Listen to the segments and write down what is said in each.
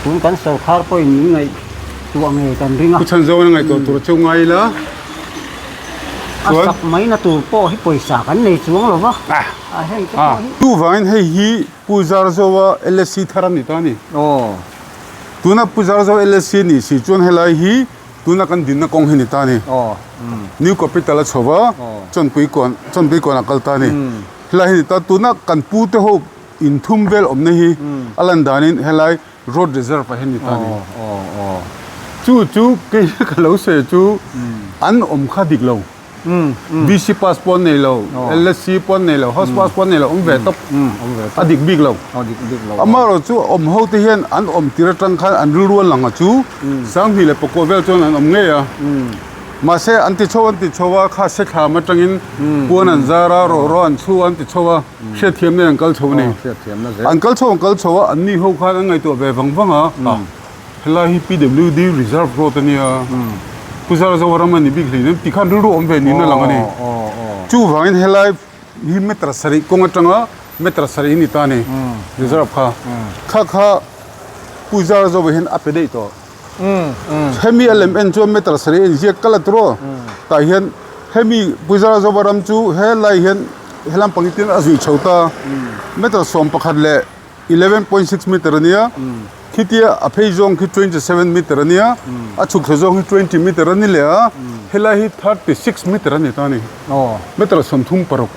Tun kan sorkar pawhin min ngaihtuah ngei kan ring a. Pu Chhanzawna ngaihtuah tur chu ngai ila. A sak maina tur pawh hi pawisa kan nei chuang lo va. A heng te pawh hi. Chuvangin hei hi Pu Zarzoa LSC thar a ni ta a ni. Tuna Pu Zarzoa LSC nih si chuan helai hi tuna kan dinna kawng hi ni ta a ni. New Capital a chho va, Chawnpui kawn Chawnpui kawn a kal ta a ni. Helai hi ni ta, tuna kan pu te ho inthum vel awmna hi a lan danin helai road reserve ah hian ni ta a ni. Chu chu kei ka lo sawi chu an awm kha dik lo. BC pass pawh an nei lo, LSC pawh an nei lo, house pass pawh an nei lo, awm ve tawp. A dik bik lo. Amaherawh chu awm ho te hian an awm tir atang khan an rilru a lang a chu 2009 vel chuan an awm ngei a. Mahse an ti chho an ti chho a, kha sethlam atangin puan an zar a, rawh rawh an chhu a an ti chho a, hriatthiamna in an kal chho a ni. An kal chho an kal chho a, anni ho khan an ngaihtuah ve vang vang a. Helai hi PWD Reserve Road a nia, Pu Zarzoram a ni bik hlei nem tih khan rilru awm ve niin a lang a ni. Chuvangin helai hi meter sarih kawng atanga meter sarih hi ni ta a ni, reserve kha. Kha kha Pu Zarzova hian a pe daih tawh. Hemi a lem en chuan meter sarih a inziak kal a turaw. Tah hian hemi Pu Zarzova ram chu helai hian helam pangin tin a zui chho ta, meter 11 leh 11.6 meter a nia, khitia a phei zawng khi 27 meter a nia, a chhuk thla zawng hi 20 meter a ni leh a, helai hi 36 meter a ni ta a ni, meter 36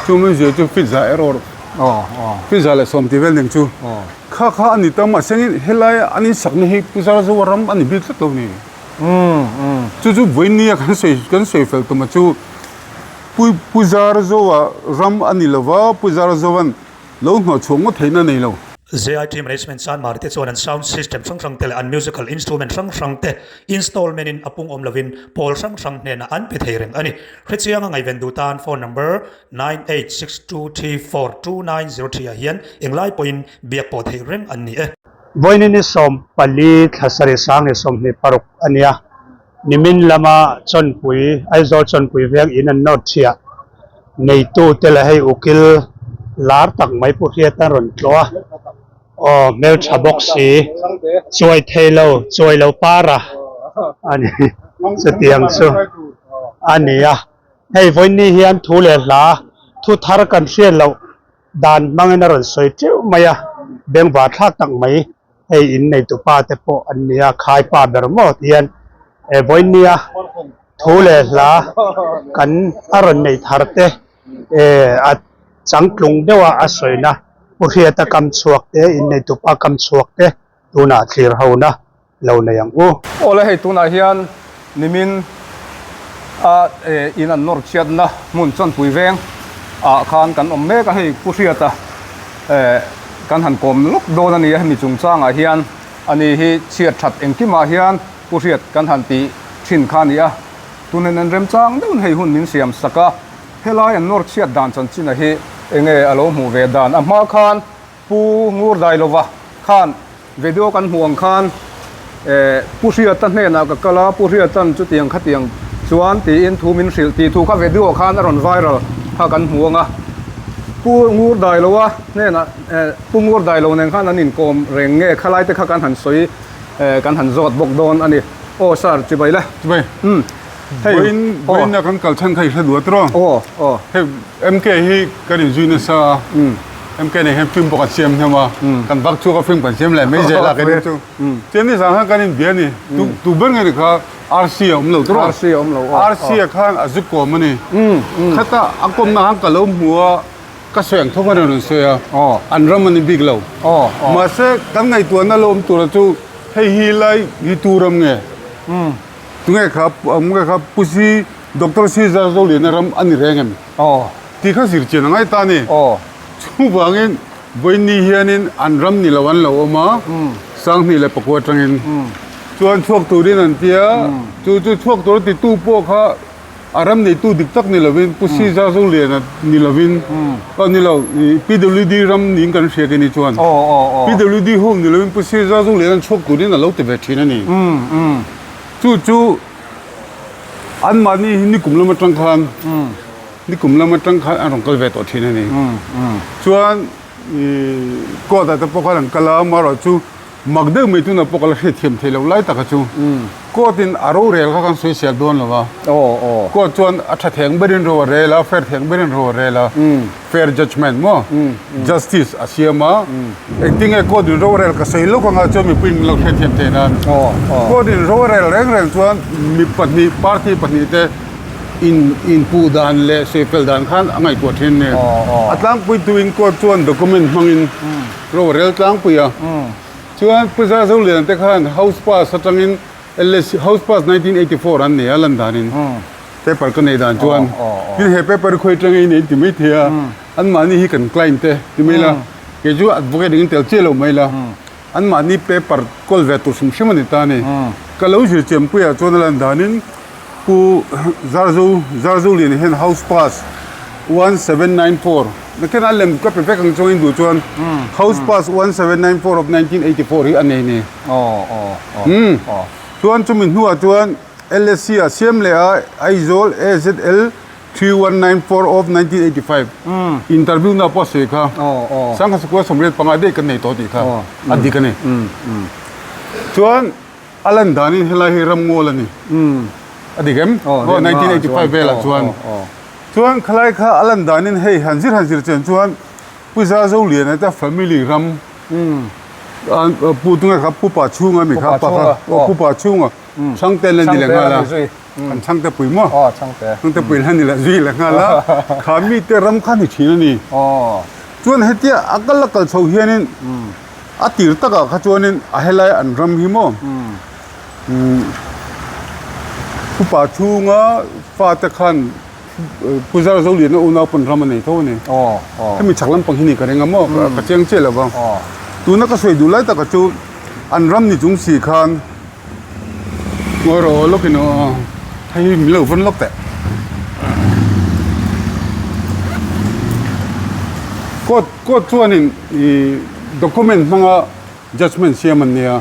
chu min zia chu feet za erawh feet za leh sawm tih vel nen chu kha kha a ni ta mahse helai an insakna hi Pu Zarzoa ram a ni bik tlat lo a ni. Chu chu vawinia kan sawi kan sawi fel tuma chu Pu Pu Zarzoa ram a ni lova, Pu Zarzoa'n Lo hnawh chhuah ngawt theihna nei lo. ZIT Management Sanmari te chuan an sound system hrang hrang te leh an musical instrument hrang hrang te installment in a pung awm lovin pawl hrang hrang hnenah an pe thei reng a ni. Hrechianga ngaihven duh tan phone number 9862342903 ah hian englai pawhin biak pawh theih reng an ni e. Vawiin ni 14 thla sarih 2026 a nia. Nimin lama Chawnpui, Aizawl Chawnpui veng in an nawt chhiah neitute leh hei ukil lar tak mai Pu Hriat an rawn tlawh a, aw hmeltha bawk si, chuai thei lo, chuai lo para a ni, chutiang chu a ni a. Hei vawiin hian thu leh hla thu thar kan hriat loh dan hmangin a rawn sawi teuh mai a, bengvar thlak tak mai. Hei in neitu pa te pawh an nia khai pa ber maw ti hian he vawinia thu leh hla kan a rawn nei thar te eh a changtlung deuh a a sawina Pu Hriata kam chhuak te in neitu pa kam chhuak te tunah thlir ho na lo nei ang u. Awle hei tunah hian nimin a in an nawr chhiatna hmun Chawnpui veng ah khan kan awm mek a hei Pu Hriata eh kan han kawm lawk dawn a ni a hemi chungchangah hian ani hi chhiat that engkimah hian pu hriat kan han tih thin kha a ni a tunin an remchang deuhin hei hun min siam sak a helai an nawr chhiat dan chanchin hi enge a lo hmuh ve dan a hma khan pu ngur dai lova khan video kan hmuh ang khan eh pu hriata hnenah ka kal a pu hriatan chutiang khatiang chuan tiin thu min hrilh tih thu kha video khan a rawn viral kha kan hmu ang a pu ngur dai lo a hnenah eh pu ngur dai lo nen khan an inkawm reng nge khalai te kha kan han sawi eh kan han zawt bawk dawn a ni aw sir chibai le chibai umm hei vawiin vawiin a kan kal chhan kha i hre duat rawh aw aw hei MK hi kan inzui nasa a MK nen hian film pawh kan siam hnem a kan vak chhuak a film kan siam leh mai zel a keini chu chuan nizan khan kan inbia a ni tu ber nge ni kha RC a awm lo tawh RC a awm lo aw RC a khan a zu kawm a ni khata a kawmna khan ka lo hmu a ka sawi ang thawk a rawn sawi a an ram a ni bik lo mahse kan ngaihtuahna lo awm tura chu hei hi lai hi tu ram nge tunge kha nge kha Pu Si Doctor Si Zarzoliana ram a ni reng em tih kha zir chian a ngai ta a ni chuvangin vawiin hianin an ram ni lo an lo awm a 2009 atangin chuan chhuak turin an ti a chu chu chhuak tur a titu pawh kha a ram neitu dik tak ni lovin Pu Si Zarzoliana ni lovin aw ni lo PWD ram niin kan hria ke ni chuan PWD ho ni lovin Pu Si Zarzoliana chhuak turin a lo ti ve thin a ni chu chu Anmahni hi nikum lam atang khan nikum lam atang khan an rawn kal ve tawh thin a ni. Chuan ih court ah te pawh khan an kal a, amaherawhchu chu. Mak deuh mai tunah pawh ka la hriatthiam theih loh lai taka chu court in a rorel kha kan sawi sial dawn lo a. Court chuan a tha theng berin ro a rel a, fair theng berin ro a rel a, fair judgement maw justice a siam a. Engtinge court in rorel ka sawi lawk anga chuan mipui min lo hriatthiam theih nan. Court in rorel reng reng chuan mi pahnih party pahnih te in inpuh dan leh sawi fel dan khan a ngaihtuah thin a ni. A tlangpui tuin court chuan document hmangin Ro a rel tlangpui a. Chuan Pu Zazoliana te khan House Pass atangin LSC House Pass 1984 an nei a lan danin paper ka nei dan chuan tin he paper hi khawi atanga i nei ti mai thei a anmahni hi kan client te ti mai la kei chu advocate engin tel chiah lo mai la anmahni paper kawl ve tur hrim hrim a ni ta a ni. Ka lo zir chianpuiah chuan a lan danin Pu Zarzo Zarzolian hian House Pass 1794 nakin a lem ka pe vek ang chuangin duh chuan House Pass 1794 of 1984 hi a nei ni. Chuan chumi hnuah chuan LSC ah siam leh a Aizawl AZL 3194 of 1985 interview na pawh a sawi kha Sangha Sikul 85 daih kan nei tawh tih kha a dik a ni. Chuan A lan danin helai hi ramngawl a ni. A dik em? Aw, 1985 velah chuan. Chuan khalai kha a lan danin hei han zir han zir chian chuan Pu Zazoliana te family ram Pu tunge kha Pu Pa Chhunga mi kha pa kha aw Pu Pa Chhunga Chhangte an la ni leh nghal a. Kan Chhangte pui maw? Chhangte pui la ni leh zui leh nghal a. Kha mite ram kha ni thin a ni. Chuan hetia a kal a kal chho hianin A tir takah kha chuanin a helai an ram hi maw Pupa chhunga fate khan Pu Zarzoliana unau pawn ram a nei tho a ni. Hemi chhak lampang hi ni ka ring a maw ka chiang chiah lo va. Tuna ka sawi duh lai takah chu an ram ni chung si khan Ngawi rawh aw lawkin aw hei hi min lo vawn lawk teh. Court court chuanin ih document hmanga judgement siam an nia.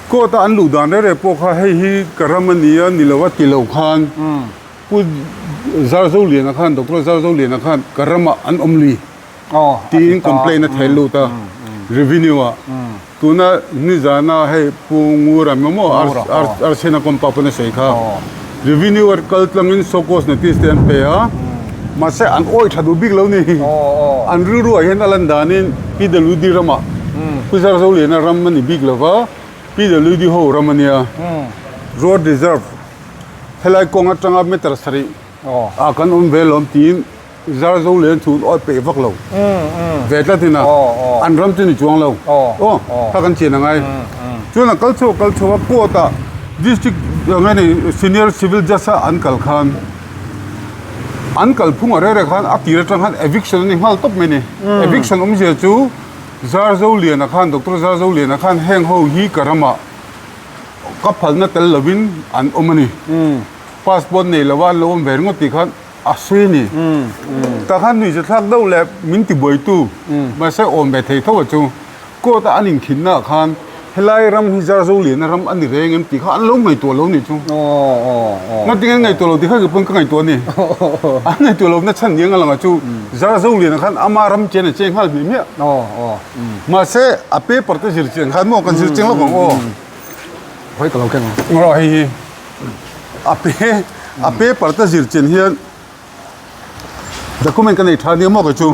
Court a an luh dan reng reng pawh kha hei hi ka ram a nia ni lo a ti lo khan Pu Zarzoliana khan Doctor Zarzoliana khan ka ramah an awm lui. Tiin complaint a thel lut a revenue ah tuna nizana hei Pu Ngura maw Arsena compound pawn a sawi kha revenue a kal tlangin show cause notice te an pe a mahse an awi tha duh bik lo ni an rilru ah hian a lan danin PWD ramah Pu Zarzoliana ram a ni bik lova PWD ho ram a nia road reserve helai kawng atanga meter sarih ah kan awm ve lawm tiin Zarzo len chhun awi peih vak lo ve tlat in a an ram chu ni chuang lo aw kha kan chian angai chuan a kal chhuak kal chhuak a court ah district nge ni senior civil judge a an kal khan an kal phung a rere khan a tir atang khan eviction ani nghal tawp mai ni eviction awmzia chu Zarzo lian a khan doctor Zarzo lian a khan heng ho hi ka ramah ka phalna tel lovin an awm ani passport nei lova an lo awm ve ringawt tih khan A sawi a ni. Tah khan nuihza thlak deuh leh min ti buaitu mahse awm ve thei tho a chu. Court a an inkhinna ah khan helai ram hi Zarzoliana ram a ni reng em tih kha an lo ngaihtuah lo nih chu. Ngatinge an ngaihtuah lo tih kha keipawhin ka ngaihtuah a ni. An ngaihtuah lohna chhan ni ang a lang ah chu Zarzoliana khan ama ram chen a cheng nghal hmih hmiah. Mahse a paper te zir chiang khan maw kan zir chiang lawk ang aw. Hawi ka lo keng ang. Ngaw hei hi. A pe a paper te zir chin hian document ka nei tha nia maw kei chu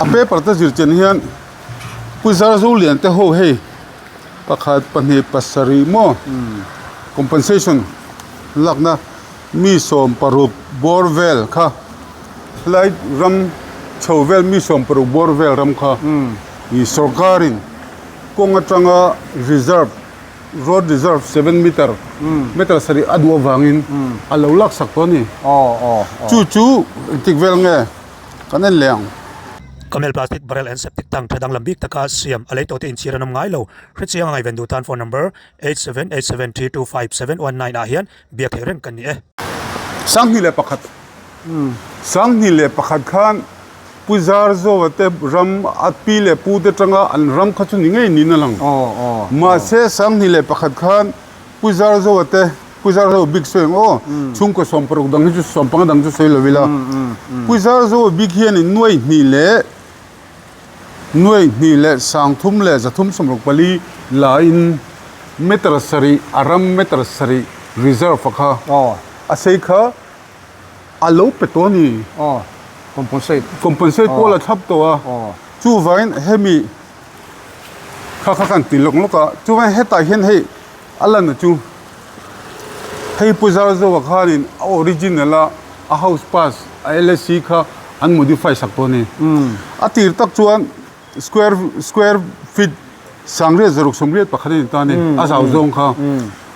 a paper te zir chin hian Pu Zarzolian te ho hei pakhat pahnih pasarih maw compensation lakna mi 16 bawr vel kha helai ram chho vel mi 16 bawr vel ram kha ih sorkarin kawng atanga reserve Road reserve 7 meter meter sarih a duh avangin a lo lak sak tawh a ni. Chu chu engtik vel nge kan en leh ang. Camel plastic barrel and septic tank tha danglam bik taka siam a lei tawh te inchhir an awm ngai lo. Hrechiang a ngaihven duh tan phone number 8787325719 ah hian biak theih reng kan ni e. 2001 2001 khan Pu Zarzova te ram a pi leh pu te tanga an ram kha chu ni ngei niin a lang. Mahse 21 khan Pu Zarzova te, Pu Zarzova bik sawi ang aw, chhungkaw 60 dang hi chu 15 dang chu sawi lo ila. Pu Zarzova bik hianin nuai hnih leh Nuai hnih leh 30 leh 364 la in meter sarih a ram meter sarih reserve a kha a sei kha a lo pe tawh a ni. Compensate. Compensate pawh a la thlap tawh a. Chuvangin hemi kha kha kan ti lawk lawk a, chuvangin hetah hian hei a lan chu hei Pu Zarzoa khanin a original a a house pass a LSC kha an modify sak tawh a ni. A tir tak chuan square square feet 900 681 a ni ta a ni a zau zawng kha.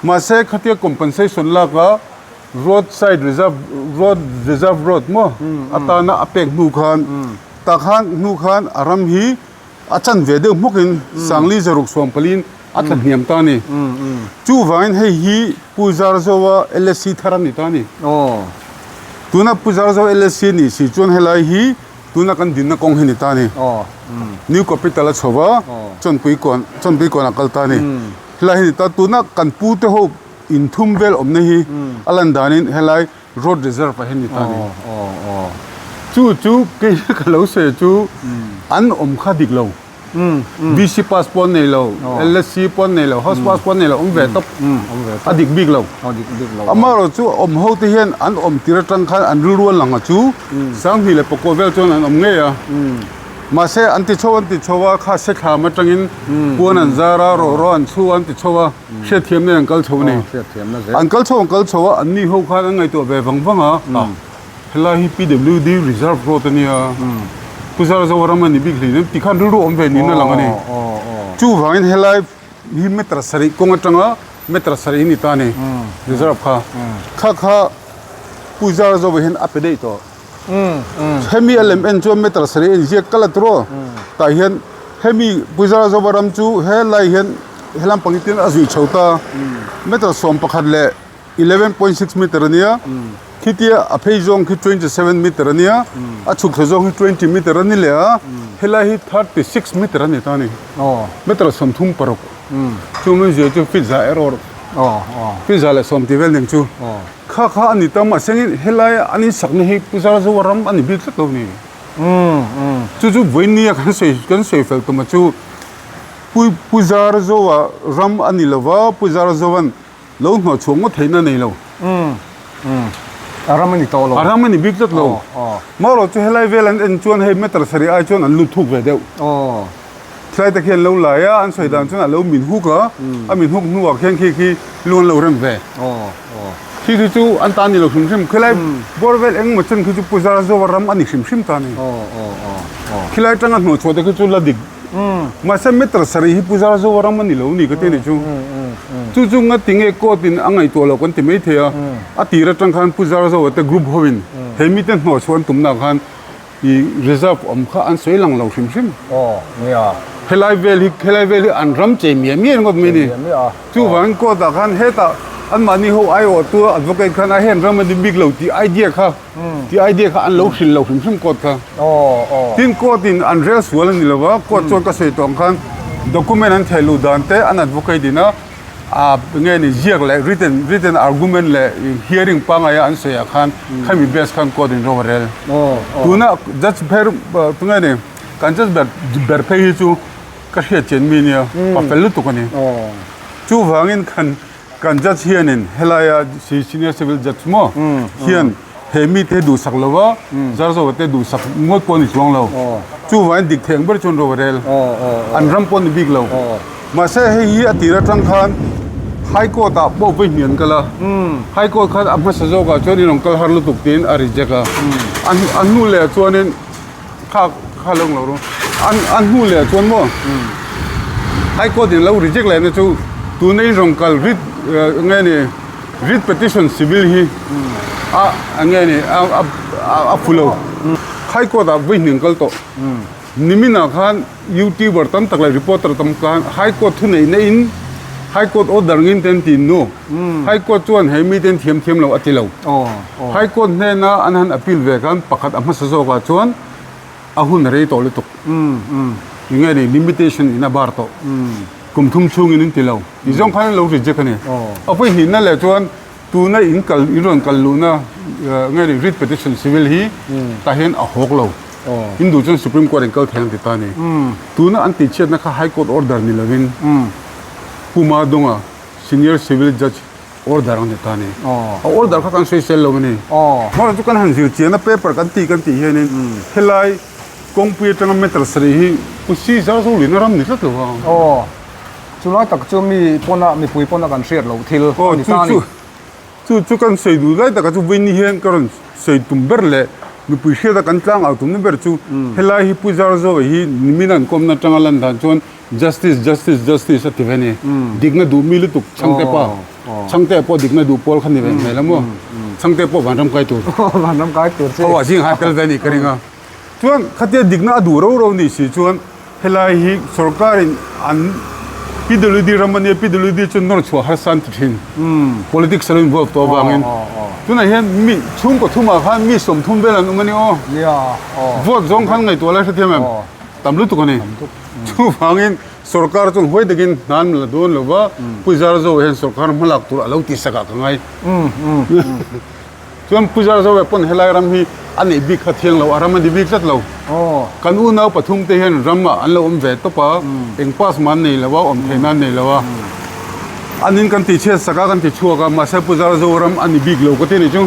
Mahse khatia compensation lak a road side reserve road reserve road maw atana a pek hnu khan tah khan hnu khan a ram hi a chan ve deuh hmawkin Sangli zaruk sawmpaliin a tla hniam ta a ni. Chuvangin hei hi Pu Zarzoa LSC thar a ni ta a ni. Tuna Pu Zarzoa LSC nih si chuan helai hi tuna kan dinna kawng hi ni ta a ni. New Capital a chho va, Chawnpui kawn Chawnpui kawn a kal ta a ni. Helai hi ni ta, tuna kan pu te ho inthum vel awmna hi a lan danin helai road reserve ah hian ni ta a ni. Chu chu kei ka lo sawi chu an awm kha dik lo. BC pass pawh an nei lo, LSC pawh an nei lo, house pass pawh an nei lo, awm ve tawp. A dik bik lo. Amaherawh chu awm ho te hian an awm tir atang khan an rilru an lang a chu 2009 vel chuan an awm ngei a. Mahse an ti chho an ti chho a, kha sethlam atangin puan an zar a, rawhraw an chhu a an ti chho a. Hriatthiamna in an kal chho a ni. An kal chho an kal chho a, anni ho khan an ngaihtuah ve vang vang a, helai hi PWD reserve road a nia, Pu Zarzoram a ni bik hlei nem tih khan rilru awm ve niin a lang a ni. Chuvangin helai hi meter sarih kawng atanga meter sarih hi ni ta a ni, reserve kha. Kha kha Pu Zarzova hian a pe daih tawh. Hemi a lem en chuan meter sarih a inziak kal a turaw tah hian hemi Puzara Zovaram chu helai hian helam pang tin a zuih chho ta meter 11 leh 11.6 meter a nia khitia a phei zawng khi 27 meter a nia a chhuk thla zawng hi 20 meter a ni leh a helai hi 36 meter a ni ta a ni meter 36 chu min zia chu feet za erawh feet za leh sawm tih vel nen chu. Kha kha a ni ta mahse helai an insakna hi Pu Zarzoa ram a ni bik tlat lo ni. Chu chu vawinia kan sawi kan sawi fel tuma chu Pu Pu Zarzoa ram a ni lova Pu Zarzoa'n lo hnawh chhuah ngawt theihna nei lo. A ram a ni tawh lo. A ram a ni bik tlat lo. Marawh chu helai vel an en chuan hei meter sarih ai chuan an lut thuk ve deuh. Thlai te khi an lo lai a, an sawi dan chuan a lo min huk a, a min huk hnuah khian khi khi lung an lo rem ve. Khi khi chu an ta ni lo hrim hrim, khilai bawr vel engemaw chen khi chu Pu Zarzoa ram a ni hrim hrim ta a ni. Khilai atanga hnawh chhuah te khi chu la dik. Mahse meter sarih hi Pu Zarzoa ram a ni lo ni ka ti a ni chu. Chu chu ngati nge court in a ngaihtuah loh kan ti maithei a, a tir atang khan Pu Zarzoa te group ho in he mite hnawh chhuah an tumna khan I reserve awm kha an sawi lang lo hrim hrim. Aw, nia. Helai vel hi, helai vel hi an ram chei miah miah ringawt mai ni. Chei miah miah a. Chuvangin court ah khan hetah anmahni ho aiawhtu advocate khan a hen ram a ni bik lo tih idea kha, tih idea kha an lo hrilh lo hrim hrim court kha. Aw, aw. Tin court in an rel sual a ni lo va, court chuan ka sawi tawh ang khan document an theh luh dan te an advocate in a A nge ni ziak leh written written argument leh hearing pangaia an sawiah khan khami base khan court in ro a rel. Tuna judge pher tunge ni kan judge ber ber phei hi chu ka hriat chian mi nia pa fel lutuk a ni. Chuvangin kan kan judge hianin helaia senior civil judge maw hian He mite hi duhsak lo va, Zarzoa te duhsak ngawt pawh a ni chuang lo. Chuvangin dik thei ang ber chuan ro a rel. An ram pawh a ni bik lo. Mahse hei hi a tir atang khan High Court ah pawh vawi hnih an kal a. High Court khan a hmasa zawkah chuan in rawn kal har lutuk tiin a reject a. A hnu leh ah chuanin kha kha lo nglo ru. A hnu leh ah chuan maw High Court in lo reject leh na chu tuna in rawn kal writ nge ni Writ petition civil hi a enge ni a a fu lo. High court ah vawi hnih an kal tawh. Nimin ah khan youtuber tam tak leh reporter tam khan high court thu neih na in high court order ngin te an ti nu. High court chuan he mite an thiam thiam lo a ti lo. High court hnena an han appeal ve khan pakhat a hmasa zawk ah chuan a hun a rei tawh lutuk. Enge ni limitation in a bar tawh. Kum thum chhungin in ti lo. Ti zawng khan an lo reject a ni. A vawi hnihna leh chuan tuna in kal in rawn kal luhna nge ni writ petition civil hi tah hian a hawk lo. In duh chuan Supreme Court in kal thei ang ti ta a ni. Tuna an tihchhiatna kha High Court order ni lovin Pu Madonga, Senior Civil Judge order ang ni ta a ni. A order kha kan sawisel lo a ni. Hmar chu kan han zir chian a paper kan tih kan tih hianin helai kawngpui atanga meter sarih hi Pu Caesar Zolina ram ni tlat lo a. Chulai tak chu mi pawna mipui pawna kan hriat loh thil a ni ta a ni. Chu chu kan sawi duh lai takah chu vawiin hian ka rawn sawi tum ber leh mipui hriata kan tlang au tumna ber chu helai hi Pu Zarzoa hi nimin an kawmna atanga lan dan chuan Justice Justice Justice a ti ve a ni. Dikna duh mi lutuk Chhangte pa Chhangte pawh dikna duh pawl kha ni ve hmel a maw Chhangte pawh vanram kai tur Vanram kai tur chi ho ah zing hai tel ve a nih ka ring a. Chuan khatia dikna a duh ro ro nih si chuan helai hi sorkarin an PWD ram a nia, PWD chu nawr chhuah harsa an ti thin. Politics a lo involve tawh avangin. Tunah hian mi chhungkaw thumah khan mi 30 vel an awm a ni aw. Vote zawng khan ngaihtuah lai hrethiam em? Tam lutuk a ni. Chuvangin sorkar chuan huai takin hna an la dawn lo va, Pu Zarzo hian sorkar hmalak tur a lo tihsak ah ka ngai. Chuan Pu Zarzoa pawn helai ram hi a neih bik kha thiang lo, a ram a ni bik tlat lo. Kan unau pathum te hian ram ah an lo awm ve tawp a, eng pass mah an nei lo a, awm theihna an nei lo a. An in kan tihchhiat sak a, kan ti chhuak a, mahse Pu Zarzoa ram a ni bik lo ka ti a nih chu.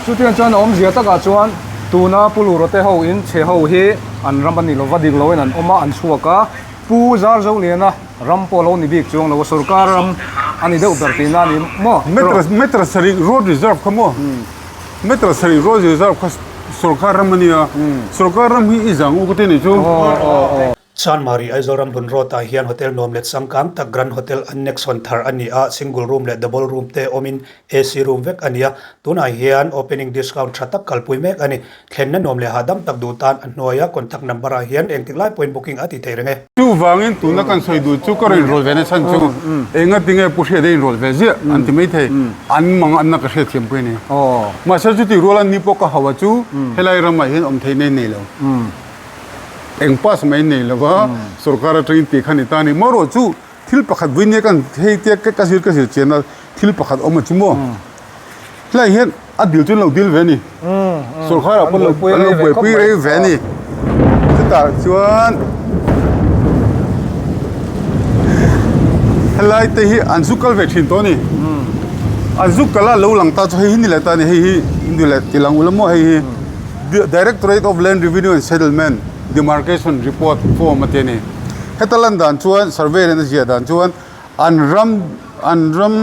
Chutiang chuan a awmzia takah chuan tuna Pu Lurote ho in chhe ho hi an ram a ni lo va, dik loin an awm a, an chhuak a. Pu Zarzoliana ram pawh lo ni bik chuang lo, sorkar ram a ni deuh ber tihna a ni maw? Meter meter sarih road reserve kha maw? Meter sarih road reserve kha sorkar ram a nia, sorkar ram hi i zang u ka ti a nih chu. Chanmari Aizawl Ramhlun Road ah hian hotel nuam leh changkang tak Grand Hotel Annex hawn thar a ni a, single room leh double room te awmin AC room vek a ni a, tunah hian opening discount tha tak kalpui mek a ni. Thlenna nuam leh hahdam tak duh tan a hnuaia contact number ah hian engtik lai pawhin booking a ti thei reng e. Chuvangin tuna kan sawi duh chu ka rawn inrawlh ve na chhan chu enga tinge Pu Hriat a inrawlh ve ziah an ti maithei, an mang anna ka hriatthiam pui a ni. Mahse chutih rual an ni pawh ka hauh a chu helai ramah hian awm theihna in nei lo. Eng pass mai in nei lo va, sorkar atangin tih kha ni ta a ni. Marawh chu Thil pakhat vui nia kan hei tia ka zir ka zir chian a thil pakhat awm a chu maw helai hian a dil chu an lo dil ve a ni sorkar ah pawh an lo buaipui rei ve a ni chutah chuan helai te hi an zu kal ve thin tawh a ni an zu kal a lo lang ta chu hei hi ni leh ta a ni hei hi ni leh ti lang ula maw hei hi Directorate of Land Revenue and Settlement Demarcation Report form a ti a ni. Heta lan dan chuan survey in a ziah dan chuan an ram an ram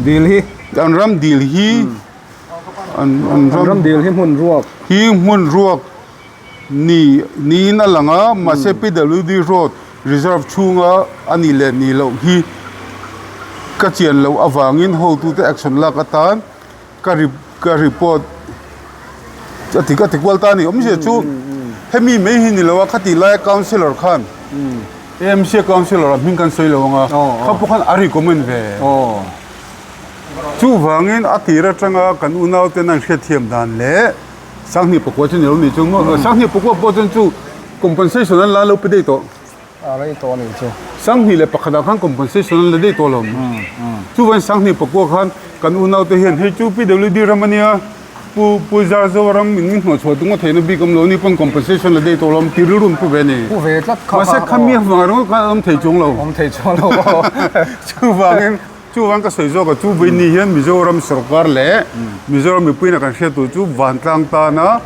dil hi an ram dil hi an an ram dil hi hmun ruak hi hmun ruak ni niin a lang a mahse PWD road reserve chhunga a nih leh nih loh hi ka chian loh avangin hotute action lak atan Ka ka report a ti ka ti kual ta a ni awmzia chu hemi mai hi ni lo a khati laia councillor khan AMC a councillor a hming kan sawi lo ang a kha pawh khan a recommend ve chuvangin a tir atanga kan unau ten an hriatthiam dan leh Sanghnih pakua chu ni lo ni chu maw Sanghnih pakua pawh chuan chu compensation an la lo pe daih tawh. A rei tawh a nih chu. 2001 ah khan compensation an la daih tawh lo. Chuvain 2009 khan kan unau te hian hei chu PWD ram a nia, Pu Pu Zarzo ram in min hnawhchhuah tung a theihna bik awm lo a ni pawn compensation la daih tawh lo am ti rilru an pu ve a ni. Pu ve tlat kha. Mahse khami avang ringawt khan an awm thei chuang lo. Awm thei chuang lo aw. Chuvangin chuvang ka sawi zawk a chu vawiin hian Mizoram sorkar leh Mizoram mipuiin a kan hriat tur chu vantlang tana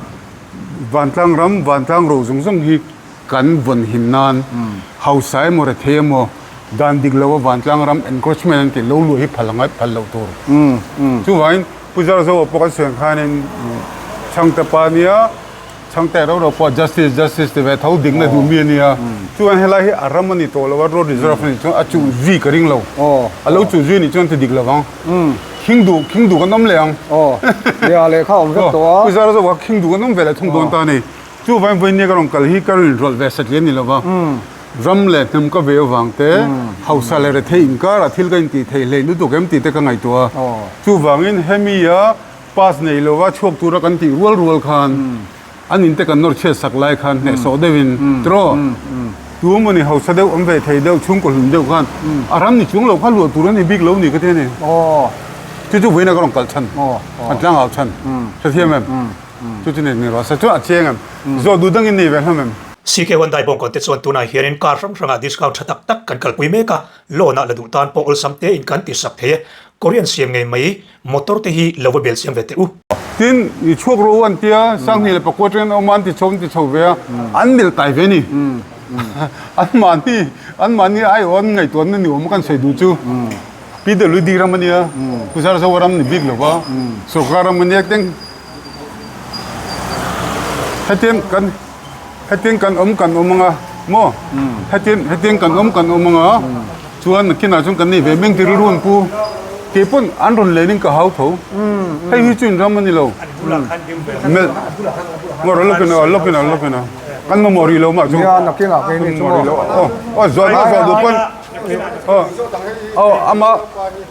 vantlang ram vantlang ro zawng zawng hi Kan vawn him nan hausa emaw rethei emaw dan dik lo a vantlang ram encroachment an tih lo luah hi phal angai phal loh tur. Chuvangin Pu Zarzoa pawh kan sawi ang khanin Chhangte pa nia Chhangte rau rau pawh justice justice ti ve tho dikna duh mi a nia. Chuan helai hi a ram a ni tawh lo a road reserve a nih chuan a chuh zui ka ring lo. A lo chuh zui a nih chuan ti dik lo vang. Khing duh khing duh kan awm leh ang. Pu Zarzoa khing duh kan awm ve leh thung dawn ta a ni. Chuvang vawinia ka rawn kal hi ka rawn inrawlh ve satliah ni lova, ram leh hnam ka ve avang te, hausa leh rethei inkarah thil ka intih theih hleih lutuk em tih te ka ngaihtuah a. Chuvangin hemi-a pass nei lova chhuak tura kan tih rual rual khan an inte kan nawr chhiat sak lai khan hnehsawh deuhin tiraw tu emawni hausa deuh awm ve thei deuh chhungkaw hlun deuh khan a ram ni chuang lo kha luah tur a ni bik lo ni ka ti a ni. Chu chu vawiina ka rawn kal chhan, kan tlangau chhan hrethiam em? Chu chu ni rawh se. Chuan a chiang em? Zawh duh dangin nei ve hlawm em? CK Hyundai bawngkawn te chuan tunah hianin car hrang hrangah discount tha tak tak kan kalpui mek a, loan ah la duh tan pawh awlsam tein kan ti sak thei e. Korean siam ngei mai motor te hi lo va bel siam ve teh u. Tin, i chhuak rawh u an tia, Sanghnih leh pakua atangin an awm a, an ti chho an ti chho ve a, an mil tai ve ni. An mahni, an mahni aiawh an ngaihtuahna ni awm a kan sawi duh chu. PWD ram a nia, Pu Zarzo ram ni bik lo va, sorkar ram a nia teng hetiang kan hetiang kan awm kan awm anga maw hetiang hetiang kan awm kan awm anga chuan nakinah chuan kan nei ve meng ti rilru an pu keipawn an rawn len in ka hau tho hei hi chu in ram a ni lo melh ngaw lawkin a lawkin a lawkin a kan mamawh rih lo mah chu mamawh rih lo aw aw zawhna zawh duh pawn Aw ama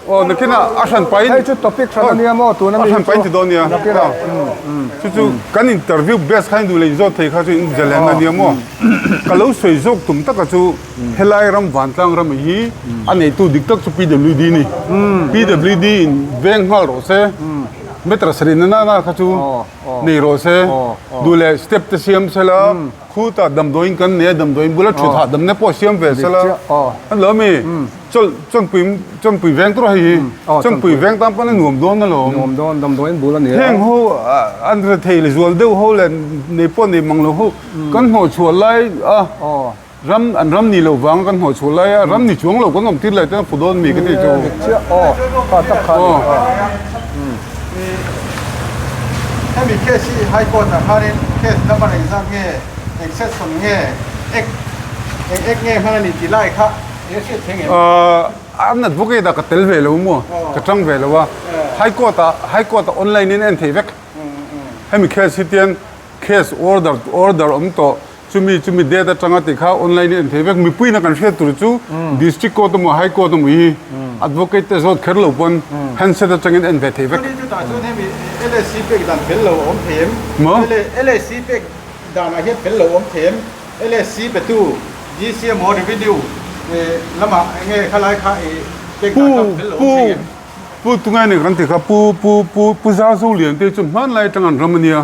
aw nakinah a hran pain Hei chu topic hran ania maw tuna mi a hran pain ti dawn nia nakinah chu chu kan interview best kha in duh leh in zawt thei kha chu in zalen ania maw ka lo sawi zawk tum taka chu helai ram vantlang ram hi a neitu dik tak chu PWD ni PWD in veng nghal rawh se meter sarih na na kha chu nei rawh se duh leh step te siam sela Khutah damdawiin kan nei a, damdawiin bula thut hahdamna pawh siam ve sela a lo mi. Chawlh chawnpui chawnpui veng tur hei hi chawnpui veng tan pawn a nuam dawn alawm. Nuam dawn damdawiin bul a ni a. Heng ho an rethei leh zual deuh ho leh nei pawh nei mang lo ho kan hnawhchhuah lai a ram an ram ni lo vang kan hnawhchhuah lai a ram ni chuang lo kan awm tir lai te an fu dawn mi ka tih chu. Dik chiah aw kha tak kha a ni aw. Hemi case hi High Court ah khanin case number engzat nge, eng section nge, act eng act nge hman a ni tih lai kha eng hriat thei ngem? An advocate ah ka tel ve lo maw, ka tang ve lo a, High Court ah High Court ah online in en thei vek. Hemi case hi tian case order order awm tawh Chumi chumi date atanga tih kha online in en thei vek. Mipuiin a kan hriat tur chu District Court emaw High Court emaw hi Advocate te zawt kher lo pawn handset atangin en ve thei vek. Chuan chutah chuan hemi LSC pek dan fel lo a awm thei em? Maw? LSC pek danah hian fel lo a awm thei em? LSC petu DC emaw Revenue lamah enge khalai kha i pek dan kha fel lo a awm thei em? Pu tungai nen kan ti kha Pu Pu Pu Pu Zarzolian te chu hmanlai atang an ram ania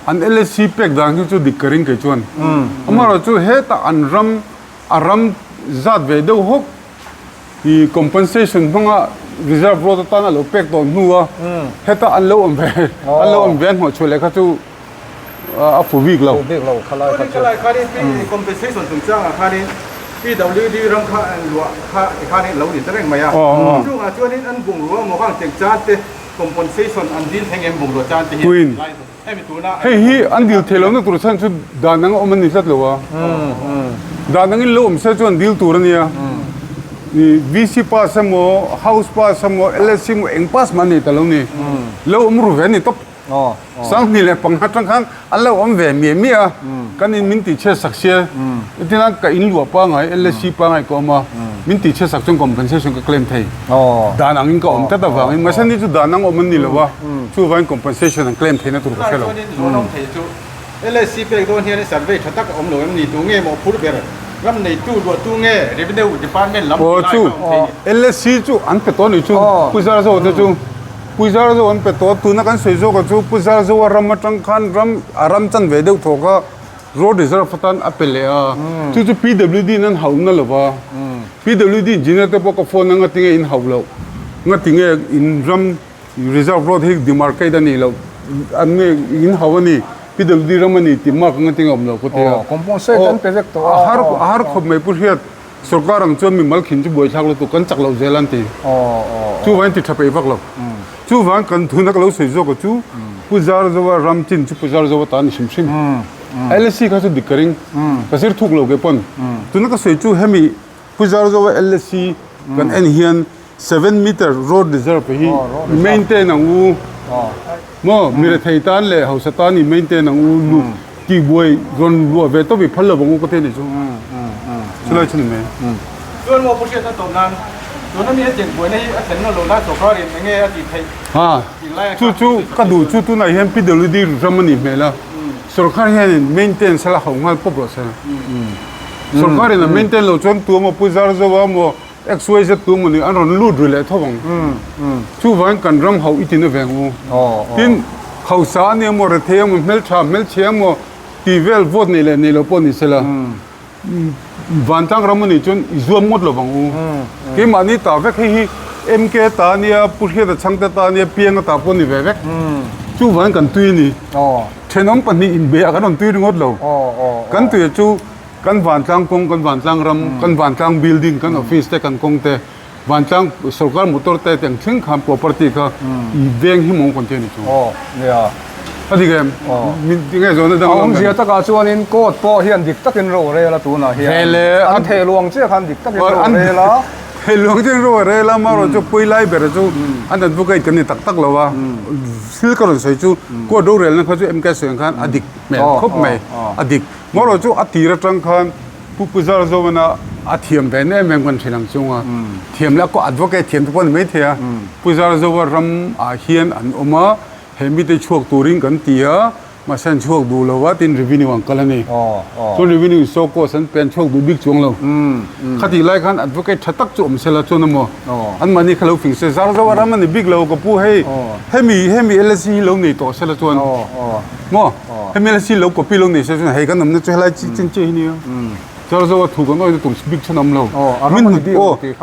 an LSC pek dan hi chu dik ka ring kei chuan amaherawh chu hetah an ram a ram zat ve deuh hawk i compensation hmanga reserve road atan a lo pek tawh hnu a heta an lo awm ve an lo awm ve an hnawhchhuah leh kha chu a fu bik lo. Fu bik lo khalai kha chu. Khalai khanin compensation chungchangah khanin PWD ram kha an luah kha ti khanin lo ni ta reng mai a. Chungah chuanin an bungrua maw kang cheng chan te compensation an dil thleng em bungrua chan te hi hemi tuna hei hi an dil thei lohna tur chhan chu dan anga awm a ni tlat lo a. Dan angin lo awm se chuan dil tur a nia. VC pass emaw house pass emaw LSC emaw eng pass mah a nei ta lo ni. Lo awm ru ve a ni tawp. Sanghnih leh pangha tang khan an lo awm ve miah miah a, kan in min tihchhiat sak sia, entirna ka in luah pangai LSC pangai ka awm a, min tihchhiat sak chuan compensation ka claim thei. Dan angin ka awm tlat avangin, mahse ni chu dan ang awm an ni lo a, chuvangin compensation an claim theihna tur ka hre lo. Chuanin zawn awm thei chu LSC pek dawn hian survey tha tak a awm lo em ni? Tu nge maw phur ber? Ram neitu luahtu nge Revenue Department lam tih lai kha awm thei ni. LSC chu an pe tawh a nih chu, Pu Zarzo te chu. Pu Zarzo an pe tawh, tuna kan sawi zawk ah chu Pu Zarzo a ram atang khan ram a ram chan ve deuh thawk a, road reserve atan a pe leh a, chu chu PWD in an hauh na lo va, PWD engineer te pawh ka phone a ngatinge in hauh loh, ngatinge in ram reserve road hi demarcate a nih loh, an nge in hauh a ni, PWD ram a ni tih mark ngatinge awm loh ka ti a, a har a har khawp mai Pu Hriat. Sorkar ang chuan mimal khin chu buaithlak lutuk kan chak loh zel an ti. Chuvangin ti tha peih vak lo. Chuvang kan tuna ka lo sawi zawk a chu Pu Zarzoa ram chin chu Pu Zarzoa ta a ni hrim hrim. LSC kha chu dik ka ring. Ka zir thuk lo ke pawn. Tuna ka sawi chu hemi Pu Zarzoa LSC kan en hian seven meter road reserve hi maintain ang u. Maw mi rethei tan leh hausa tan i maintain ang u lu tih buai rawn luah ve tawp i phal lo ang u ka ti a ni chu. Chulai chu ni mai. Chuan maw Pu Hriatna tawp nan tuna mi hetiang buaina hi a thlen nawlh lo lai sawrkar in enge a tih theih tih lai a Chu chu ka duh chu tunah hian PWD ram a nih hmel a, sawrkar hianin maintain sela ho nghal pawp rawh se. Sawrkar in a maintain loh chuan tu emaw Pu Zarzoa maw XYZ tu emaw ni an rawn lut ri leh tho ang. Chuvangin kan ram hauh i ti na ve ang u. Tin. Hausa a ni emaw, rethei emaw, hmeltha, hmelchhia emaw tih vel vote nei leh nei lo pawh ni sela, vantlang ram a nih chuan i zuam ngawt lo vang u. Keimahni ta vek hei hi MK ta a nia, Pu Hriata Chhangte ta a nia, Pianga ta pawh a ni ve vek. Chuvangin kan tui a ni. Thenawm pahnih inbeih ah kan rawn tui ringawt lo. Kan tuia chu kan vantlang kawng, kan vantlang ram, kan vantlang building, kan office te, kan kawng te, vantlang sorkar motor te tiang thleng khan property kha i veng hi mawng kan ti a ni chu. A dik em? Min ti nge zawhna dang a awm em? A awmzia takah chuanin court pawh hian dik takin ro a rel a tunah hian. An theh luang chiah khan dik takin ro a rel a. Theh luang chiah in ro a rel a, amaherawhchu chu pawi lai ber chu an advocate kan ni tak tak lo a. Thil ka rawn sawi chu court rorelna kha chu MK sawi ang khan a dik hmel khawp mai, a dik. Amaherawhchu chu a tir atang khan Pu Pu Zarzoana a thiam ve em em kan hrilh ang chung a, thiam leh a advocate thiam te pawh a ni maithei a, Pu Zarzoa ram ah hian an awm a, he mite chhuak turin kan ti a, mahse an chhuak duh lo a tin revenue an kal a ni. Chuan revenue in show cause an pe an chhuak duh bik chuang lo. Khatih lai khan advocate tha tak chu awm sela chuan emaw anmahni kha lo fing se Zarzoa ram a ni bik lo ka pu hei hemi hemi LSC hi lo nei tawh sela chuan maw hemi LSC lo copy lo nei sela chuan hei kan awmna chu helai chin chiah hi nia. Zarzoa thu kan awihna tur bik chuan a awm lo.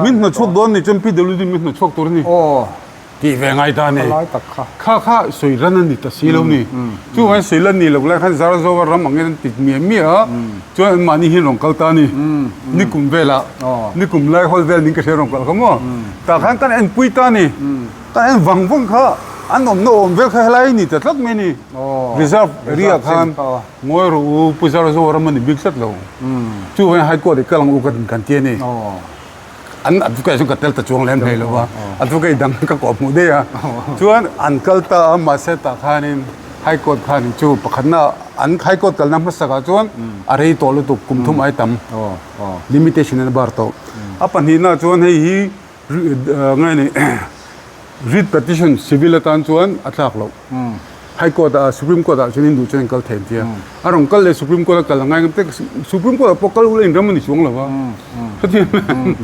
Min hnawchhuak dawn ni chuan PWD min hnawchhuak tur a ni. Tih ve ngai ta a ni. Kha kha sawi ran a ni ta si lo ni. Chuvangin sawi lan ni lo lai khan Zarzoa ram angin an ti miah miah a, chuan anmahni hian rawn kal ta a ni. Nikum velah, nikum lai hawl vel ning ka hria rawn kal kha maw. Tah khan kan enpui ta a ni. Kan en vang vang kha an awmna awm vel kha helai a ni ta tlat mai a ni. Reserve area khan ngawi rawh u Pu Zarzoa ram a ni bik tlat lo. Chuvangin High Court i kal ang u kan ti a ni. An advocate chu ka tel ta chuang lem hlei lo va, advocate dang ka kawh hmuh daih a. Chuan an kal ta a, mahse tah khanin High Court khanin chu pakhatna an High Court kalna hmasakah chuan a rei tawh lutuk kum thum ai tam limitation in a bar tawh. A pahnihna chuan hei hi nge ni writ petition civil atan chuan a tlak loh. High Court ah Supreme Court ah chuan in duh chuan in kal thei an ti a. A rawn kal leh Supreme Court a kal a ngai ngam te Supreme Court ah pawh kal ula in ram a ni chuang lo va. Hetiang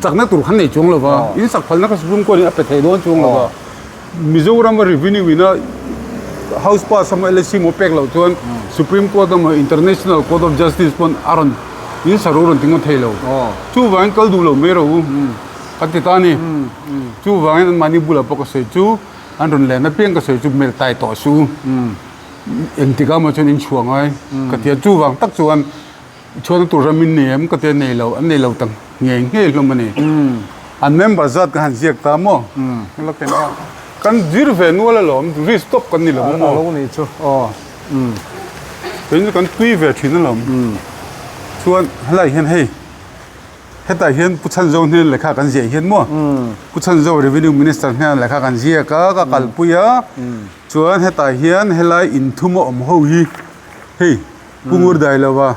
chakna tur khan nei chuang lo va. In sak phalna kha Supreme Court in a pe thei dawn chuang lo va. Mizoram a revenue in a house pass emaw LSC emaw pek loh chuan Supreme Court emaw International Court of Justice pawn a rawn in sa ro rawn ti ngawt thei lo. Chuvangin kal duh lo mai rawh u kan ti ta a ni. Chuvangin anmahni bulah pawh ka sawi chu. An rawn len apiang ka sawi chu hmel tai tawh su. Engtik ah maw chuan in chhuah ngai ka ti a, chuvang tak chuan chhuahna tur ram in nei em ka ti a, nei lo, an nei lo ta ngei ngei hlawm a ni. An member zat ka han ziak ta maw? La ken a, kan zir ve nual alawm, risk tawp kan ni lo maw? A lo nih chu aw. Kei chu kan tui ve thin alawm. Chuan helai hian hei. Hetah hian Pu Chhanzo hnen lehkha kan ziah hian maw Pu Chhanzo Revenue Minister hnenah lehkha kan ziak a, ka kalpui a, chuan hetah hian helai inthum a awm ho hi hei Pu Ngurdailova,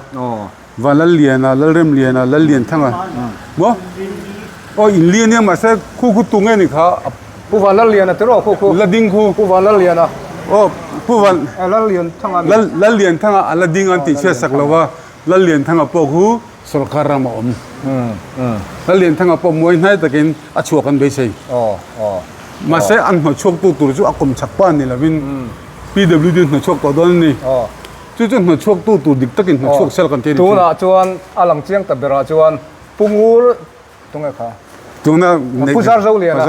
Vanlalliana, Lalremliana, Lallianthanga maw aw inli ania mahse khu khu tu nge ni kha Pu Vanlalliana te rawh khu khu la ding khu Pu Vanlalliana aw Pu Van Lallianthanga Lallianthanga a la ding an tih chhiat sak lo va Lallianthanga pawh khu Sorkar ram a awm. Lallianthanga pawh muai hnai takin a chhuak an beisei. Mahse an hnawhchhuak tu tur chu a kawm chak pa ni lovin PWD hnawhchhuak tawh dawn a ni. Chu chu hnawhchhuak tu tur dik takin hnawhchhuak sel kan ti a ni chu. Tunah chuan a lang chiang ta berah chuan Pu Ngur tunge kha? Tuna Pu Zarzoliana.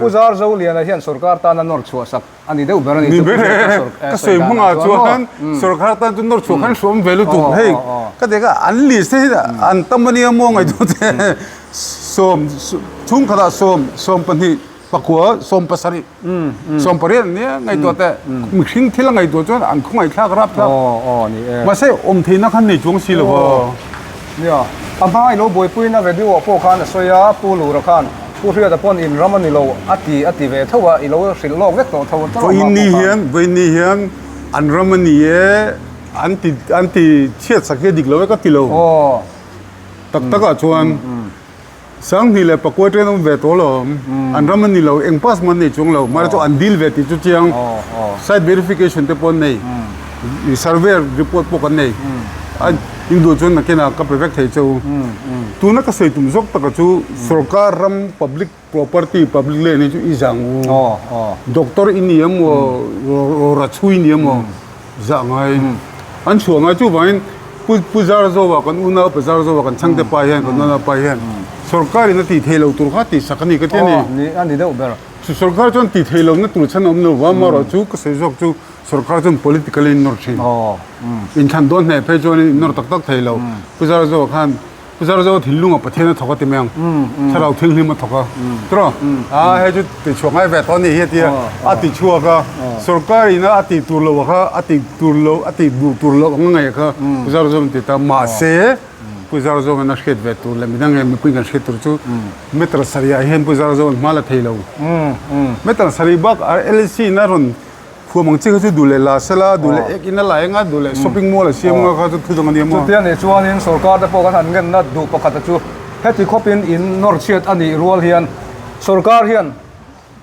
Pu Zarzoliana hian sorkar tana nawr chhuah sak A ni deuh ber a ni. Ni ber e, ka sawi hmangah chuan sorkar tan chu nawr chhuah khan hruam ve lutuk hei ka ti kha an list te hi an tam a nia maw ngaihtuah te sawm chhungkhatah sawm sawmpahnih pakua sawmpasarih sawmpariat an nia ngaihtuah te mihring thil a ngaihtuah chuan an khawngaihthlak rap thlak mahse awm theihna khan nei chuang si lo va. Nia, a hma i lo buaipuina video ah pawh khan a sawi a, Pu Lura khan Pu Hriata pawn in ram a ni lo a ti a ti ve tho a, i lo hrilh lawk vek tawh tho a Vawiin ni hian, vawiin ni hian an ram a ni e, an ti an ti chhiat sak hi a dik lo e ka ti lo. Tak tak ah chuan Sanghnih leh Pakua ṭen awm ve tawh lo an ram a ni lo, eng pass man nei chuang lo, mahse chu an deal ve tih chu chiang, site verification te pawh an nei, survey report pawh kan nei. In duh chuan nakinah ka pe vek thei che u. Tuna ka sawi tum zawk taka chu sorkar ram public property public land hi chu i zang u. Doctor i ni emaw rawra chhui i ni emaw zah ngai an chhuah ngai chuvangin Pu Pu Zarzoa kan unau Pa Zarzoa kan chhangte pa hian kan unau pa hian sorkar in a tih theih loh tur kha tih sak a ni ka ti a ni. Ni a ni deuh ber. Sorkar chuan tih theih lohna tur chhan a awm lo va, amaherawh chu ka sawi zawk chu sorkar chuan political in nawr thin. Inthlan dawn hneh phei chuan in nawr tak tak thei lo. Pu Zarzoa khan Pu Zarzoa thinlunga Pathian a thawk a ti mai ang. Thlarau Thianghlim a thawk a. Tiraw? A hei chu ti chhuak ngai ve tawh a nih hi a ti a, a ti chhuak a. Sorkar ina a tih tur loh kha a tih tur loh a tih duh tur loh ang ngaih kha Pu Zarzoa an ti ta. Mahse Pu Zarzoa in a hriat ve tur leh midang nge mipui kan hriat tur chu meter sarih ah hian Pu Zarzoa an hma la thei lo. Meter sarih bak LSC in a rawn Khuam ang chi kha chu duh leh la sela, duh leh ek in a la eng a, duh leh shopping mall a siam anga kha chu thu dang a nia maw? Chutia nih chuanin sorkar te pawh kan han ngenna duh pakhat a chu heti khawpin in nawr chhiat a nih rual hian sorkar hian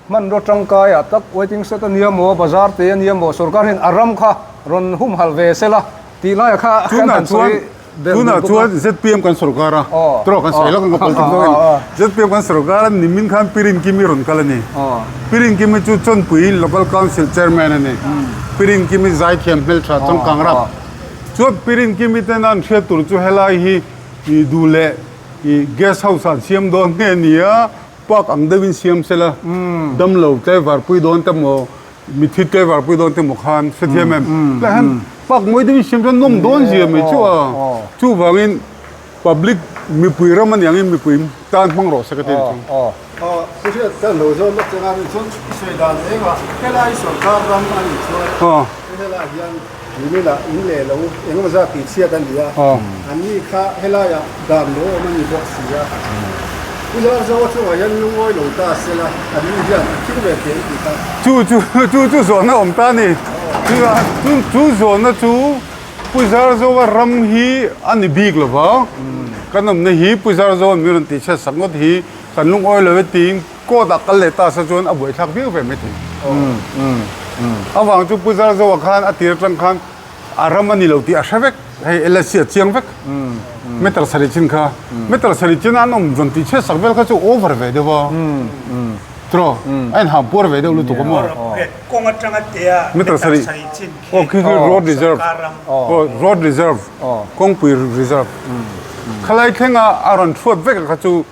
hmanraw tangkai ah tak waiting shed a nia maw, bazar te a nia maw, sorkar hian a ram kha rawn humhalh ve sela tih laiah kha kan han sawi Tunah chuan zpm kan sorkar a, tawh kan sawi lawk ang ka politics zawk a ni. Zpm kan sorkar a, nimin khan Pirin Kimi rawn kal a ni. Pirin Kimi chu Chawnpui Local Council Chairman a ni. Pirin Kimi zaithiam hmeltha changkang rap. Chuan Pirin Kimi tena an hriat tur chu helai hi duh leh guest house ah an siam dawn nge nia, park ang deuhin siam sela, damlo te varpui dawn te maw, Mithi driver pui dawn te maw khan hrethiam em? Tlai hian park mawi deuhin siam chuan nawm dawn zia mai chu a. Chuvangin public mipui ram a niangin mipui tan hmang rawh se ka ti a ni chu. Pu Hriat ka lo zawm lawk chang a nih chuan i sawi dan engah helai sorkar ram a nih chuan helaiah hian niminah in leh lo engemaw zat tih chhiat a ni a, anni kha helaiah dan lo awm a ni bawk si a. Pu Zarzoa chungah hian lungawi lo ta sela anni hian a thil ve thei ang tih kha. Chu chu chu chu zawhna awm ta a ni. Chu chu zawhna chu Pu Zarzoa ram hi a ni bik lo va, kan awmna hi Pu Zarzoa min rawn tih chhiat sak ngawt hi kan lungawi lo e tiin court ah kal leh ta se chuan a buaithlak viau ve maithei. Avang chu Pu Zarzoa khan a tir atang khan a ram a ni lo tih a hre vek, hei LSC a chiang vek. Meter sarih chin kha, meter sarih chin an awm zawn tih chhiat sak vel kha chu over ve deuh a, tiraw? A inham puar ve deuh lutuk a maw? Kawng atanga tea meter sarih chin khi road reserve, road reserve, kawngpui reserve. Khalai thlenga a rawn thuat vek a kha chu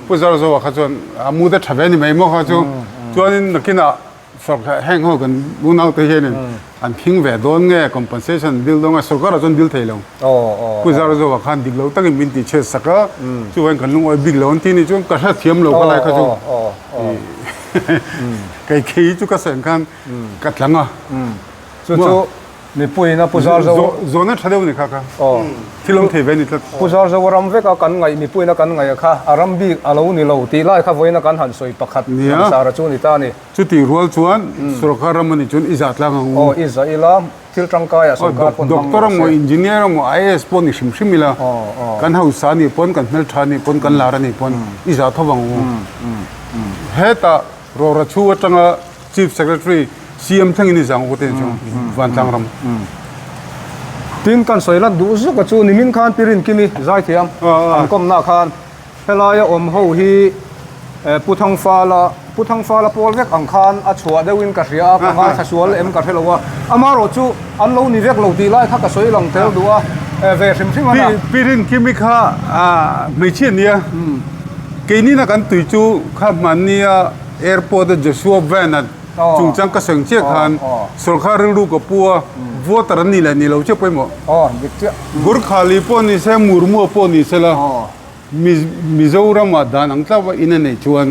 Pu Zarzoa kha chuan a mu te tha ve ni mai maw kha chu chuanin nakinah sorkar heng ho kan unau te hianin an phing ve dawn nge compensation dil dawn nge sorkarah chuan dil thei lo Pu Zarzoa khan dik lo takin min tih chhiat sak a chuvangin kan lungawi bik lo an ti nih chuan ka hrethiam lo ka lai kha chu kei kei chu ka sawi ang khan ka tlang a chu chu Mipuiin a Pu Zarzo. Zawhna tha deuh a ni kha kha. Thil awm thei ve a ni tlat. Pu Zarzo a ram vek a kan ngaih mipuiin a kan ngaih a kha a ram bik a lo ni lo tih lai kha vawiin a kan han sawi pakhat langsar a chu ni ta a ni. Chutih rual chuan sorkar ram a nih chuan i zah tlang ang u. Aw i zah ila thil tangkai ah sorkar pawn hmang Doctor emaw engineer emaw IAS pawh ni hrim hrim ila kan hausa nih pawn kan hmeltha nih pawn kan lar a nih pawn i zah tho vang u. Hetah Rawra chhu atanga Chief Secretary CM thlengin i zang uk te chu Vantlang ram. Tin kan sawi lat duh zuk a chu nimin khan Pi Rinkimi zaithiam an kawmna khan helaia awm ho hi Pu Thangfala Pu Thangfala pawl vek ang khan a chhuah deuhin ka hria a ka ngaithla sual em ka hre lo a amaherawh chu an lo ni vek lo tih lai kha ka sawi lang tel duh a ve hrim hrim a na. Pi Rinkimi kha hmeichhia nia Keinina kan tui chu kha hmannia airport a Joshua van a chungchang ka sawi chiah khan sorkar rilru ka pu a, voter an nih leh nih lo chiah pawimawh. Gurkhali pawh ni se, Murmua pawh ni se la, Mizoram ah dan ang tlauh a in a neih chuan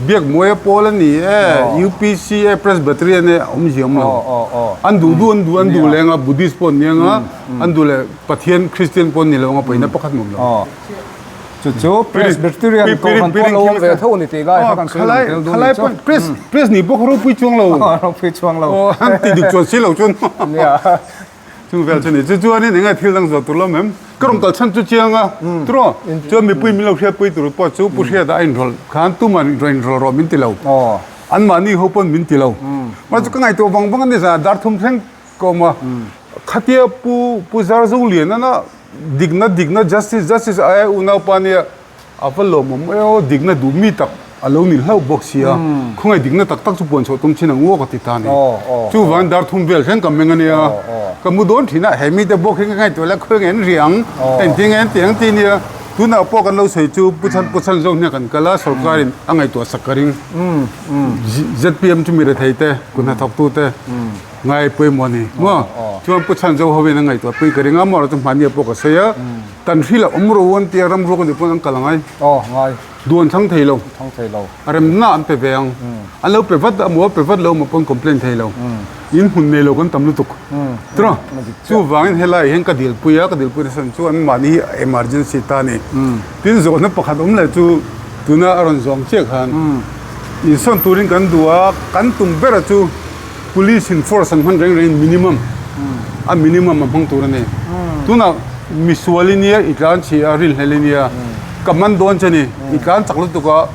Biakmuaia pawl a ni e, UPC e, Presbyterian e a awmzia awm lo. An duh duh an duh an duh leh anga Buddhist pawh an ni anga, an duh leh Pathian Christian pawh an ni lo anga pawina pakhat mawm lo. Chu chu Presbyterian Kohhran pawh lo awm ve tho a ni tih lai kha kan sawi lang tel dawn a nih chu. Pres pres nih pawh kha ropui chuang lo. Ropui chuang lo. An ti dik chuan si lo chuan. Nia. Chung vel chu ni. Chu chuanin eng nge thil dang zawh tur lo mem. Ka rawn kal chhan chu chiang a. Turaw chuan mipui min lo hriatpui tur pawh chu Pu Hriata a inrawlh khan tuman rawn inrawlh rawh min ti lo. Anmahni ho pawn min ti lo. Mahse ka ngaihtuah vang vang a ni zan ah dar thum thleng ka awm a. Khatia Pu Pu Zarzo Lian ana. Dikna dikna justice justice aia unaupa nia a va lawmawm e aw dikna duh mi tak a lo ni hlauh bawk sia khawngaih dikna tak tak chu puan chhuah tum thin ang u aw ka ti ta a ni. Chuvang dar thum vel thleng ka meng a nia ka mu dawn thin a he mite bawk hi ka ngaihtuah la khawi nge an ri ang engtin nge an ti ang tih nia tunah pawh kan lo sawi chu pu chhan pu chhan zawk hniah kan kal a sorkarin a ngaihtuah sak ka ring zpm chu mi rethei te kut hnathawktu te Ngai pawimawh a ni maw? Chuan Pu Chhanzo ho in a ngaihtuah pui ka ring a, maw chu hmahni ah pawh ka sawi a, tan hril a awm ro an tia ram ruak a nih pawn an kal angai. Aw ngai. Duh an thlang thei lo. Thlang thei lo. A remna an pe ve ang. An lo pe vat a maw a pe vat lo maw pawn complain thei lo. In hmun nei lo kan tam lutuk. Tiraw? Chuvangin helai hian ka dil pui a, ka dil pui nasa chu an mahni hi emergency ta a ni. Tin zawhna pakhat awm leh chu tuna a rawn zawng chiah khan insawn turin kan duh a, kan tum ber a chu Police in force an hman reng reng in minimum a minimum a hmang tur a ni. Tunah misual i nia i tlan chhi a rinhlel i nia ka man dawn che ni i tlan chak lutuk a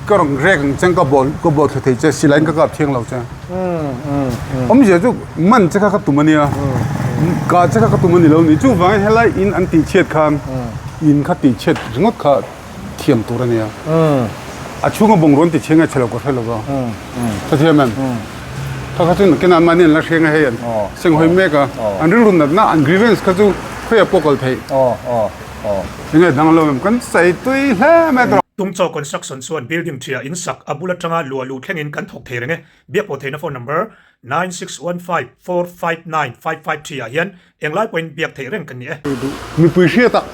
ka rawn rek ang cheng ka bawh ka bawh thla thei che silai in ka kap thiang lo che. Awmzia chu man che kha ka tum a nia kah che kha ka tum a ni lo ni chuvangin helai in an tih chhiat khan in kha tih chhiat ringawt kha thiam tur a nia. A chhunga bungraw an ti chhe nge chhe lo ka hre lo va. Ka thiam em? Kha kha chu nakin an mahni an la hre nge hei an senghawi mek a. An rilru natna an grievance kha chu khawiah pawh kal theih. Enge dang lo em? Kan sawi tui hle mai tawh. Tungchaw Construction chuan building ṭhia in sak a bul aṭanga luah luh thlengin kan thawk thei reng e. Biakpawh theihna phone number 9615459553 ah hian Englai pawhin biak theih reng kan ni e. Mipui hriat ah,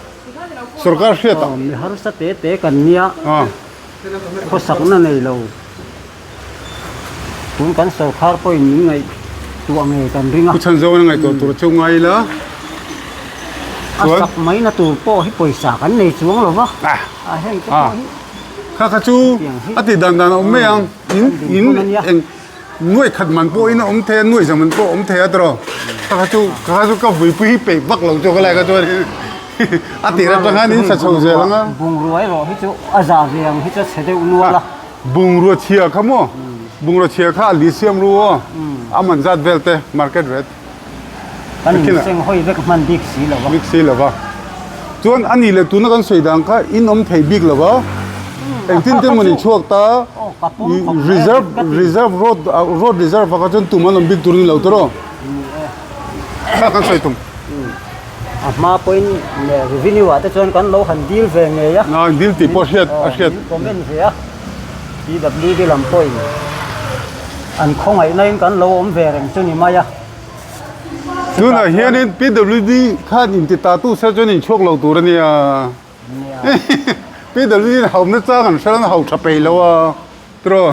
sorkar hriat ah. Mi harsa te te kan nia, khawsakna nei lo. Tun kan sorkar pawhin min ngaihtuah ngei kan ring a. Pu Chhanzawna ngaihtuah tur chu ngai ila. A sak maina tur pawh hi pawisa kan nei chuang lo va. A heng te pawh hi. Kha kha chu a tih dan dan a awm mai ang. In in eng. Nuai khat man pawh in a awm thei a, nuai za man pawh a awm thei a tiraw? Ka kha chu, ka kha chu ka vuipui hi peih vak lo chu ka lai kha chuan a tir atang khan in sa chho zel ang a. Bungrua erawh hi chu a zah ve ang hi chu a chhe deuh nual a. Bungrua chhia kha maw? Bungrua chhia kha a li siam ru aw, a man zat vel te market rate. Kan inseng hawi vek hman bik si lo va. Bik si lo va. Chuan a nih leh tuna kan sawi dan kha in awm thei bik lo va. Engtin te maw ni chhuak ta reserve reserve road road reserve ah kha chuan tum an awm bik tur a ni lo tawh. Kha kan sawi tum. A hma pawhin revenue ah te chuan kan lo han deal ve ngei a. A deal tih pawh hriat a hriat. Comment ve a. PWD lam pawhin an khawngaihna in kan lo awm ve reng chu ni mai a. Tunah hianin PWD khan inti ta tu se chuan inchhuak lo tur a nia. PWD in haumna chang an hre lo a, hau tha peih lo a. Tiraw,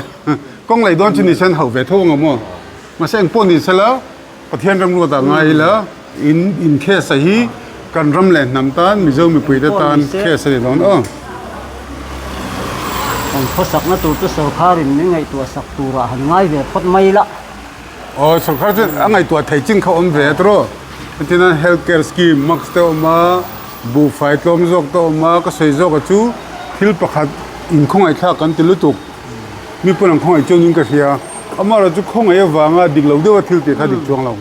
kawng lei dawn chu ni sen hauh ve tho ang maw? Mahse engpawh ni sela, Pathian ram ruatah ngai ila, in in case a hi kan ram leh hnam tan, Mizo mipuite tan case a ni dawn aw. Kan khawsakna tur chu sorkharin min ngaihtuah sak turah han ngai ve phawt mai ila. Aw, sorkar chu a ngaihtuah thei chin kha awm ve a tiraw? Entirnan health care scheme, mask te a awm a, buhfai tlawm zawk te a awm a, ka sawi zawk a chu thil pakhat inkhawngaihthlak kan ti lutuk. Mi pawn an khawngaih chuan in ka hria. Amaherawh chu khawngaih avanga dik lo deuha thil tih kha dik chuang lo.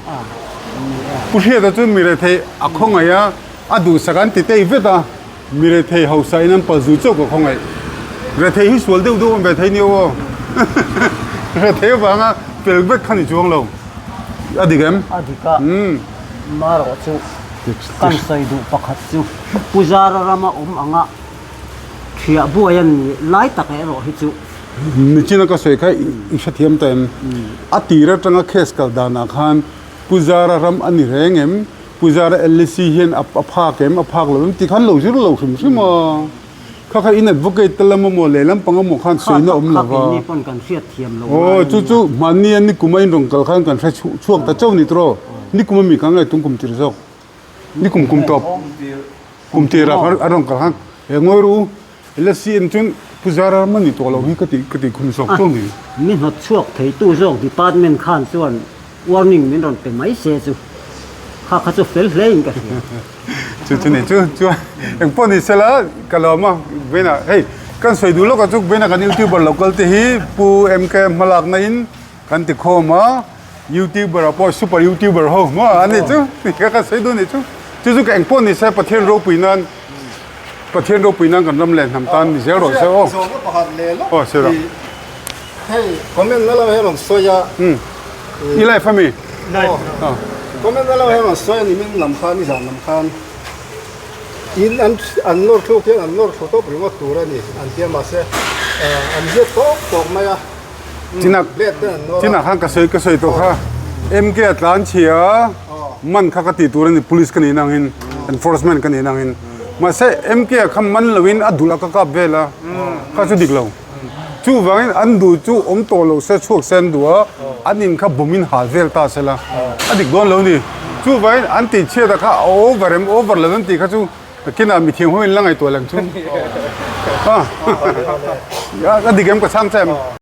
Pu Hriata chuan mi rethei a khawngaih a, a duhsak an ti tei vet a, mi rethei hausa in an pal zu chauh ka khawngaih. Rethei hi sual deuh deuh awm ve thei nia aw. Rethei avanga fel vek kha ni chuang lo. A dik em? A dik a. Amaherawh chu kan sawi duh pakhat chu Pu Zara rama awm anga Thiah buai a ni lai tak erawh hi chu. Nichina ka sawi kha i hrethiam ta em? A tir atanga case kal danah khan Pu Zara ram a ni reng em? Pu Zara LC hian a phak em? A phak lo em? Ti khan lo zir lo hrim hrim a. Kha kha in advocate te lam emaw lehlam pang emaw khan sawina awm lo va. Kha keini pawn kan hriatthiam lo ngai a nia. Chu chu hmanni a nikuma in rawn kal khan kan hre chhuak ta chauh ni tiraw? Nikuma mi kha nge tung kum tir zawk? Ni kum kum tawp kum tir ah a rawn kal khan he ngawi ru LSCM chuan Pu Zara ram a ni tawh lo hi ka ti ka ti khum zawk chu ni. Mi hnawt chhuak theitu zawk department khan chuan warning min rawn pe mai se chu kha kha chu fel hle in ka hria. Chu chu ni chu chuan engpawh ni sela ka lawm a vawiinah hei kan sawi duh lawk ah chu vawiinah kan youtuber local te hi Pu MK hmalakna in Kan ti khawm a, youtuber ah pawh super youtuber ho maw a nih chu ka ka sawi dawn nih chu. Chu chu ka eng pawh ni se Pathian ropui nan Pathian ropui nan kan ram leh hnam tan ni zel rawh se aw. Zawhna pakhat leh lawk Aw sir a. Hei comment na lamah hian rawn sawi a. I life ami? Aw. Comment na lamah hian rawn sawi a ni min lam khan nizan lam khan in an an nawr thluk hian an nawr thlu tawp ringawt tur a ni an tia mahse an ziak tawk tawk mai a. Chinah chinah khan ka sawi ka sawi tawh kha MK a tlan chhia man kha ka tih tur a ni police ka nih nangin enforcement ka nih nangin mahse MK a kha man loin a dulh a ka kap vel a kha chu dik lo chuvangin an duh chu awm tawh lo se chhuak se an duh a an in kha bawmin hal vel ta se la a dik dawn lo ni chuvangin an tih chhiat a kha a over em over lo em tih kha chu Kinah mithiam ho in la ngaihtuah lang chu. A dik em ka chhang che em?